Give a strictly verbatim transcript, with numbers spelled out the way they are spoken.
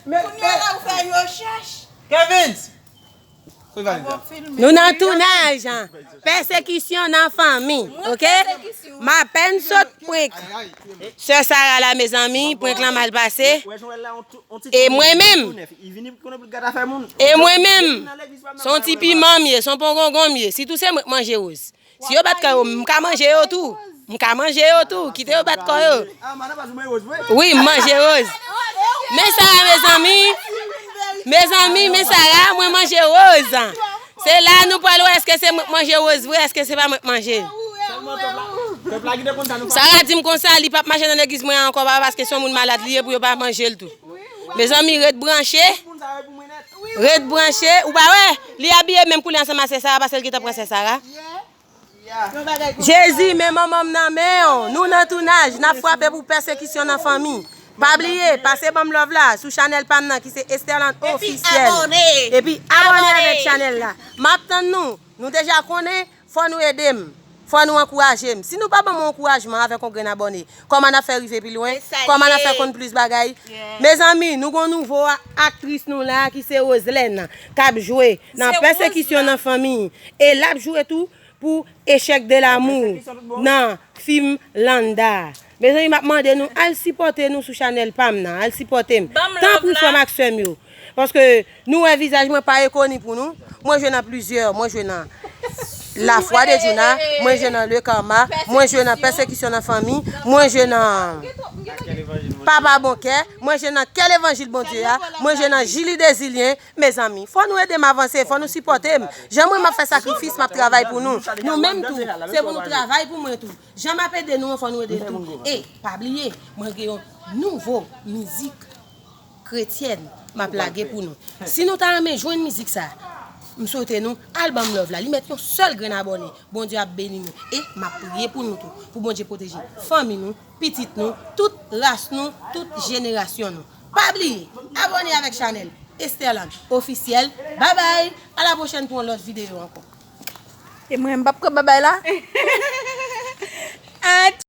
Kounye a la ou fè rechèch. Kevins! Nou nan tounaj, pèsekisyon nan fanmi, oke? M apèn sot prank sè Sara la, mezanmi, prank lan mal pase. E mwen menm, e mwen menm, se yon ti piman m ye, se yon pongongon m ye. Sitou se mwen k manje woz. Si yo bat kò yo, m ka manje yo tou. M ka manje yo tou. Kite yo bat kò yo. Wi, m manje woz. Men sa a, mezanmi. Mezanmi, men sa a, mwen manje woz. Se la nou pral wè èske se mwen k manje woz vre, èske se pa mwen k manje l. Sara di m konsa, li p ap mache nan legliz mwen an ankò, papa, paske se yon moun malad li ye, pou yo pa manje l tou. Mezanmi, ret branche. Ret branche. Ou pa wè? Li abiye menm koulè ansanm a sè Sara, paske l gentan pran sè Sara. Jezi, men manman m nan men w. Nou nan tounaj, n ap frape pou pèsekisyon nan fanmi. Pa bliye, pase ban m love la sou chanèl pa m nan ki se Esterland Officiel. Epi abòne avèk chanèl la. M ap tann nou. Nou deja konnen, fò nou ede m. Fò nou ankouraje m. Si nou pa ban m yon ankourajman avèk yon grenn abòne, kòman n ap fè rive pi lwen? Kòman n ap fè konn plis bagay? Mezanmi, nou gon nouvo aktris nou la ki se Roselène k ap jwe nan pèsekisyon nan fanmi. E l ap jwe tou pou Echèk de Lamou nan fim Landa. Mezanmi, m ap mande nou al sipòte nou sou chanèl pa m nan. Al sipòte m. Tanpri, frè m ak sè m yo. Paske nou wè vizaj mwen pa ekoni pou nou. Mwen jwe nan plizyè. Mwen jwe nan La Foi de Djouna. Mwen jwe nan Le Karma. Mwen jwe nan Pèsekisyon nan fanmi. Mwen jwe nan Papa Bon Kè. Mwen jwe nan Kè Levanjil Bondye a. Mwen jwe nan Jili Dezilyen. Mezanmi, fò nou ede m avanse, fò nou sipòte m. Jan mwen m ap fè sakrifis, m ap travay pou nou. Nou menm tou, se pou nou travay pou mwen tou. Jan m ap ede nou an, fò nou ede l tou. E, pa bliye, mwen gen yon nouvo mizik kretyèn m ap lage pou nou. Si nou ta renmen jwenn mizik sa, m swete nou al ban m love la. Li mèt yon sèl grenn abòne. Bondye ap beni nou. E m ap priye pou nou tou. Pou Bondye pwoteje fanmi nou, pitit nou, tout ras nou, tout jenerasyon nou. Pa bliye, abòne avèk chanèl Esterland Officiel. Babay, a la pwochèn pou yon lòt videyo ankò. E mwen, m p ap pran babay la.